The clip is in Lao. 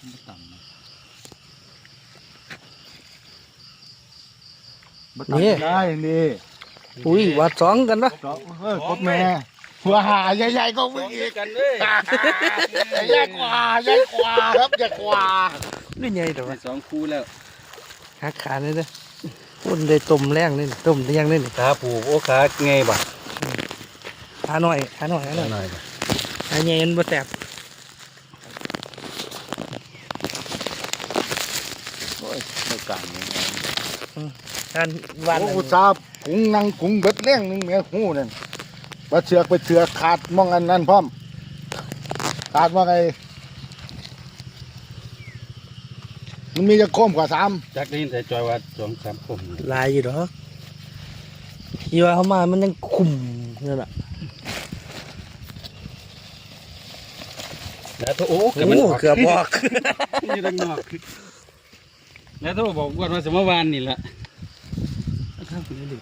ບໍ່ຕ່ຳນະ ບໍ່ຕ່ຳ ນີ້ ໄດ້ນີ້ ອຸ້ຍ ຫວັດສອງກັນເນາະ ເອີ ກົບແມ່ ວ້າ ໃຫຍ່ໆກວ່າມຶງອີກ ກັນເລີຍ ໃຫຍ່ກວ່າ ໃຫຍ່ກວ່າ ໃຫຍ່ກວ່າ ນີ້ໃຫຍ່ແຕ່ວ່າ ໄດ້ສອງຄູ່ແລ້ວ ຫັກຂາແດ່ເດີ ໂອ້ ໄດ້ຕົ້ມແລງນີ້ ຕົ້ມທ່ຽງນີ້ ຂາຜູ້ ໂອ້ ຂາໃຫຍ່ບໍ່ ຂານ້ອຍ ຂານ້ອຍ ຂານ້ອຍ ຂາໃຫຍ່ມັນບໍ່ແຊບ ໂອ້ຍ ບໍ່ການນີ້ ອືມ ທ່ານຫວ່ານ ໂອ້ ອຸດສ່າຫກຸງ ນັ່ງກຸງເບິດແລງໜຶ່ງແມ່ ຮູ້ນັ້ນ ວ່າເຊືອກໄປເຊືອກຂາດໝ່ອງອັນນັ້ນພ້ອມ ຂາດໝ່ອງໄອ້ ມັນມີຈັກຄົມກວ່າສາມ ຈັກໄດ້ຍິນແຕ່ຈອຍວ່າສອງສາມຄົມ ຫຼາຍຢູ່ດອກ ທີ່ວ່າເຮົາມາມັນຍັງຄຸມນັ້ນລະ ແລ້ວໂທ ໂອ້ ໂອ້ ເກືອບອອກ ເກືອບອອກ ຢູ່ທາງນອກ ແລ້ວໂທບອກອ້ວນວ່າຊິມາຫວ່ານນີ້ລະ ທາງພຸ້ນເດ້